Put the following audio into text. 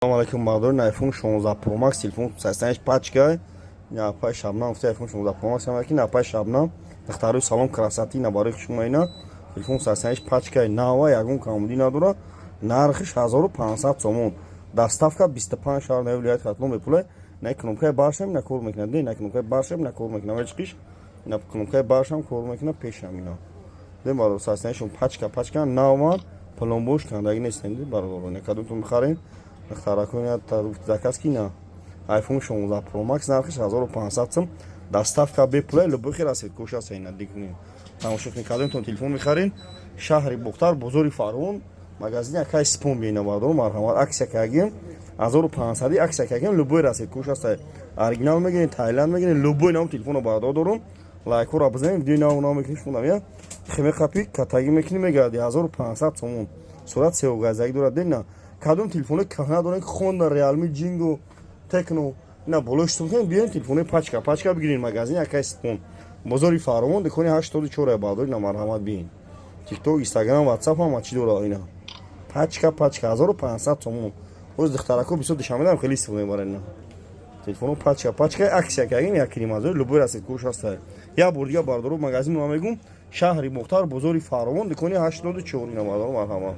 Салом алейкум, бардори. iPhone 16 Pro Max телефон 35 пачка. Ина апай Шабнам гуфта, iPhone 16 Pro Max ҳам ки апай Шабнам духтарои салон красоты на барои шумо. Ина телефон 35 пачка нава, ягон камбудӣ надора. Нархиш 1500 сомон, доставка 25 шаҳр на вилояти Хатлон бепула. На кнопкаи баршам ина кор мекунад, на кнопкаи баршам ина кор мекунад, ва чиқиш ина кнопкаи баршам кор мекунад, пешам ина. Дем бародар, 35 пачка пачка нава, пломбош кандаги нестем, бародар. Ина кадомтон бихарем, духтаракони заказ ки на iPhone 16 Pro Max нархиш 1500 сум, доставка бепула, любой хел расцветкош аст. Ина дикунем, тамошо кунед. Кадомтон телефон мехарен, шаҳри Бохтар, бозори Фарғон, магазини акай Спон биена, бардор, марҳамат. Акция кагем, 1500 акция кагем, любой расцветкош аст. Оригинал мегирен, Таиланд мегирен, любой нам телефоно бардор дорум. Лайкҳоро бизанем, видеои нав нав мекунем. Шумо я хемеқапи катагӣ мекунӣ, мегарди 1500 сомон. Сурат сеогазагӣ дорад. Дена кадом телефони каҳна дорем, Хонда, Реалми, Ҷинго, Техно, ина болои штоб биёем, телефони пачка пачка бигирем. Магазин акай Спон, бозори Фаровон, дукони 84 бардор. Ина марҳамат, биин. Тикток, Инстаграм, Ватсап ҳама чӣ дора. Ина пачка пачка 1500 сомон. Боз духтарако бисёр Душанбедам хеле истифода мебаранд. Ина телефоно пачка пачка акция кардем, як нимазор, любой расцветкош ҳаста. Як бор дига, бардоро, магазин ма мегум: шаҳри Бохтар, бозори Фаровон, дукони 84. Ина бардоро, марҳамат.